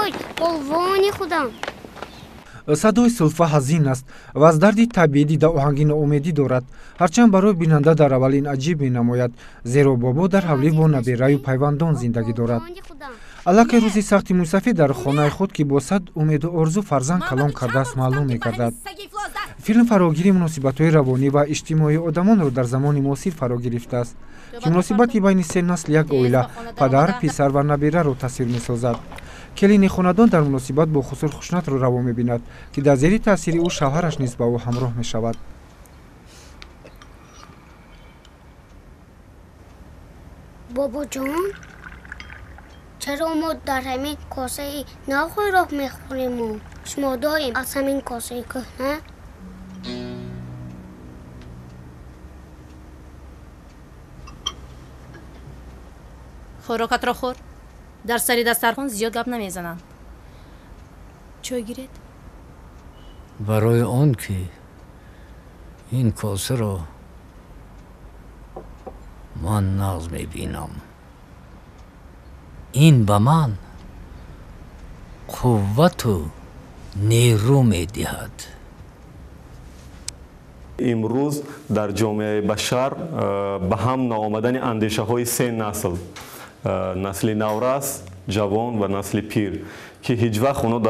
Вой, полвони худам. Садои Сулфа ҳазин аст ва аз дарди табиӣ дида оҳанги ноумедӣ дорад. Ҳарчанд барои бинанда дар аввал ин аҷиб менамояд, зеро бобо дар ҳавлӣ бо набераю пайвандон зиндагӣ дорад. Аллакай рӯзи сахти мӯйсафед дар хонаи худ, ки бо сад умеду орзу фарзанд калон кардааст, маълум мегардад. Филм фарогири муносибатҳои равонӣ ва иҷтимоии одамонро дар замони муосир фаро гирифтааст, ки муносибати байни се насли як оила, падар, писар ва набераро тасвир месозад. Келини хонадон дар муносибат бо хусур хушунатро раво мебинад, ки дар зери таъсири ӯ шавҳараш низ ба ӯ ҳамроҳ мешавад. Бобоҷон, чаро мо дар ҳамин косаи нав хӯрок мехӯриму шумо доим аз ҳамин косаи кӯҳна? Хӯрокатро хӯр. Дар сари дастархон зиёд гап намезананд. Чой гиред? Барои он ки ин косаро ман нағз мебинам. Ин ба ман қуввату нерӯ медиҳад. Имрӯз дар ҷомеаи башар ба ҳам наомадани андешаҳои се насл, насли наврас, ҷавон ва насли пир, ки ҳеҷ вақт онҳо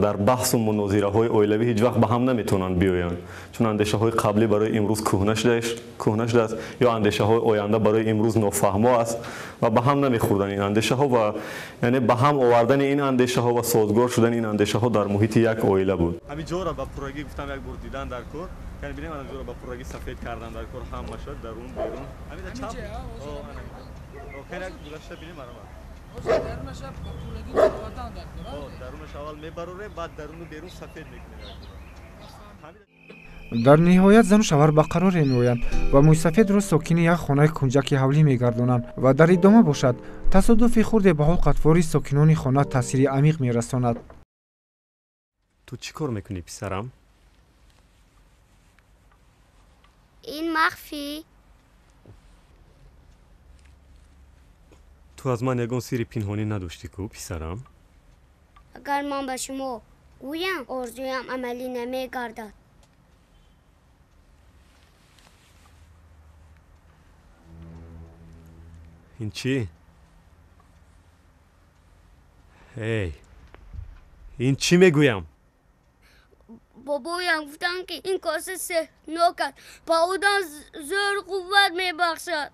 дар баҳсу мунозираҳои оилавӣ ҳеҷ вақт ба ҳам наметавонанд биёянд, чун андешаҳои қаблӣ барои имрӯз кӯҳна шудааст ё андешаҳои оянда барои имрӯз нофаҳмо аст ва ба ҳам намехӯрданд ин андешаҳо ва яъне ба ҳам овардани ин андешаҳо ва созгор шудани ин андешаҳо дар муҳити як оила буд. Ҳамин ҷоро ба пуррагӣ гуфтам, як бор дидан дар кор, яъне бинем ҳамин ҷоро ба пуррагӣ сафед кардан дар кор ҳама шуд, дарун берун. Ҳамин чап Дар ниҳоят зану шавҳар ба қароре меоянд ва мӯйсафедро сокини як хонаи кунҷаки ҳавлӣ мегардонанд ва дар идома бошад тасодуфи хурде ба ҳол қатвори сокинони хона таъсири амиқ мерасонад. Ту чӣ кор мекунӣ, писарам? Ин махфӣ. Ту аз ман ягон сирри пинҳонӣ надоштӣ ку, писарам? Агар ман ба шумо гӯям, орзуям амалӣ намегардад. Ин чӣ? Эй, ин чӣ мегӯям? Бобоям гуфтанд, ки ин коса сеҳрнок аст, ба одам зӯр қувват мебахшад.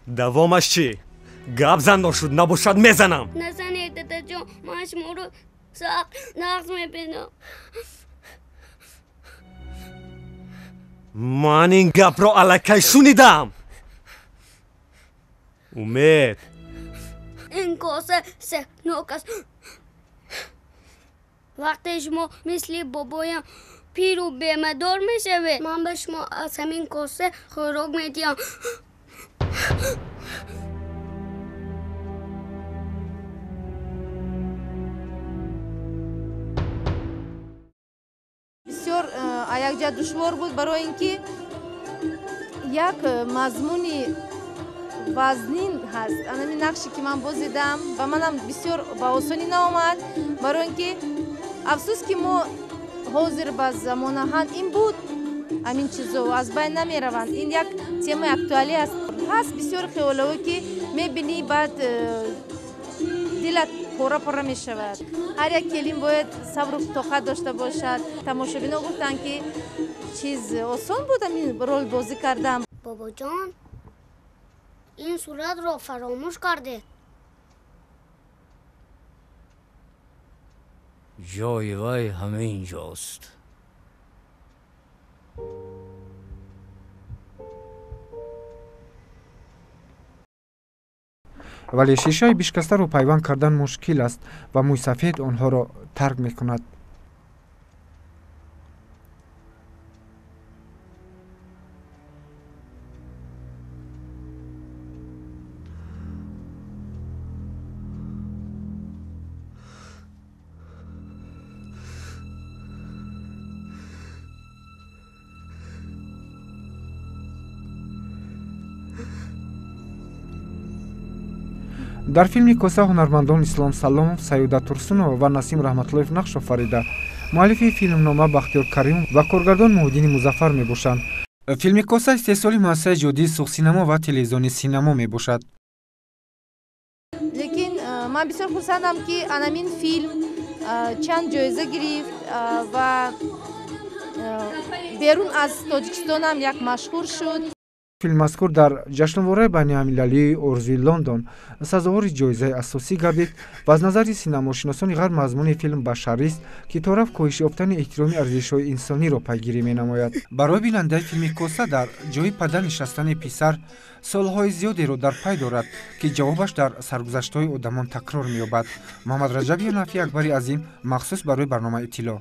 Давомаш чӣ? Гап зан ношуд, набошад мезанам. Назанед, дадаҷон, ман шуморо сахт нағз мебинам. Ман ин гапро аллакай шунидам. Умед, ин коса сеҳрнок аст. Вақте шумо мисли бобоям пиру бемадор мешавед, ман ба шумо аз ҳамин коса хӯрок медиҳам. Бисёр якҷа душвор буд, барои ин ки як мазмуни вазнин ҳаст. Анами нақше ки ман бозидам ба манам бисёр ба осонӣ наомад, барои ин ки афсӯс ки мо ҳозир ба замонаҳанд ин буд, ҳамин чизо аз байн намераванд. Ин як темаи актуалӣ аст. Ҳаст бисёр хиёлҳое ки мебинӣ, баъд дилат пора пора мешавад. Ҳар як келин бояд сабру тоқат дошта бошад. Тамошобино гуфтанд, ки чиз осон буд ҳамин рол бозӣ кардан. Бобоҷон, ин суратро фаромӯш кардед. Ҷои вай ҳамин ҷост. Вале шишаи бишкастаро пайванд кардан мушкил аст ва мӯйсафед онҳоро тарк мекунад. Дар филми «Коса» ҳунармандон Ислом Саломов, Саёда Турсунова ва Насим Раҳматуллоев нақш офарида, муаллифи филмнома Бахтиёр Каримов ва коргардон Муҳиддини Музаффар мебошанд. Филми «Коса» истеҳсоли муассисаи ҷодии Суғсинамо ва телевизиони Синамо мебошад. Лекин ман бисёр хурсандам, ки анамин филм чанд ҷоиза гирифт ва берун аз Тоҷикистонам як машҳур шуд. Филми мазкур дар ҷашнвораи байналмилалии Орзуи Лондон сазовори ҷоизаи асосӣ гардид ва аз назари синамошиносони ғарб мазмуни филм башарист, ки торафт коҳиш ёфтани эҳтироми арзишҳои инсониро пайгирӣ менамояд. Барои бинандаи филми «Коса» дар ҷои падар нишастани писар суолҳои зиёдеро дар пай дорад, ки ҷавобаш дар саргузаштҳои одамон такрор меёбад. Муҳаммадраҷаб Юнафи, Акбари Азим, махсус барои барномаи Иттилоъ.